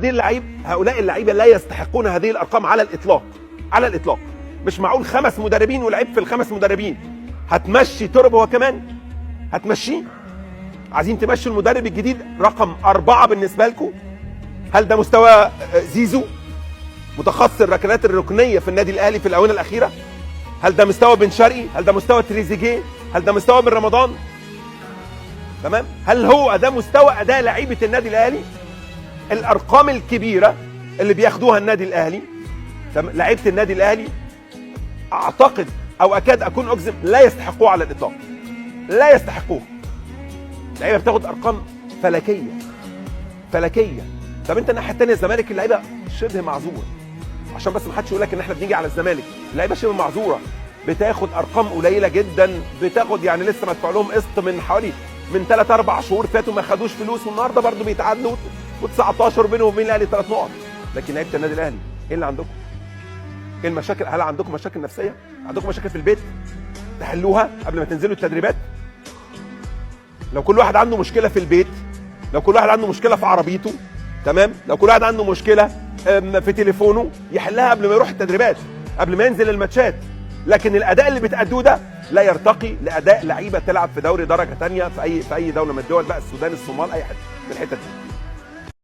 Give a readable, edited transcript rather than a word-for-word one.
هذه اللعيب هؤلاء اللعيبة لا يستحقون هذه الارقام على الاطلاق، على الاطلاق. مش معقول 5 مدربين ولعيب في ال5 مدربين. هتمشي تورب هو كمان؟ هتمشيه؟ عايزين تمشوا المدرب الجديد رقم 4 بالنسبة لكم؟ هل ده مستوى زيزو متخصص الركلات الركنيه في النادي الاهلي في الاونة الاخيرة؟ هل ده مستوى بن شرقي؟ هل ده مستوى تريزيجيه؟ هل ده مستوى بن رمضان؟ تمام؟ هل هو ده مستوى اداء لعيبة النادي الاهلي؟ الارقام الكبيرة اللي بياخدوها النادي الاهلي، لعيبة النادي الاهلي، اعتقد او اكاد اكون اجزم لا يستحقوها على الاطلاق، لا يستحقوها. لعيبة بتاخد ارقام فلكيه فلكيه. طب انت الناحية الثانية الزمالك اللعيبة شبه معذوره، عشان بس ما حدش يقول لك ان احنا بنيجي على الزمالك، اللعيبة شبه معذوره، بتاخد ارقام قليله جدا، بتاخد يعني لسه مدفوع لهم قسط من حوالي من 3 4 شهور فاتوا ما خدوش فلوس، والنهارده برضه بيتعادلوا و19 بينهم وبين الاهلي 3 نقط. لكن لعيبة النادي الاهلي ايه اللي عندكم؟ ايه المشاكل؟ هل عندكم مشاكل نفسية؟ عندكم مشاكل في البيت تحلوها قبل ما تنزلوا التدريبات؟ لو كل واحد عنده مشكلة في البيت، لو كل واحد عنده مشكلة في عربيته، تمام، لو كل واحد عنده مشكلة في تليفونه يحلها قبل ما يروح التدريبات، قبل ما ينزل الماتشات. لكن الاداء اللي بتأدوه ده لا يرتقي لاداء لعيبة تلعب في دوري درجه ثانية في اي دولة من الدول بقى، السودان، الصومال، اي حتة من الحتت دي.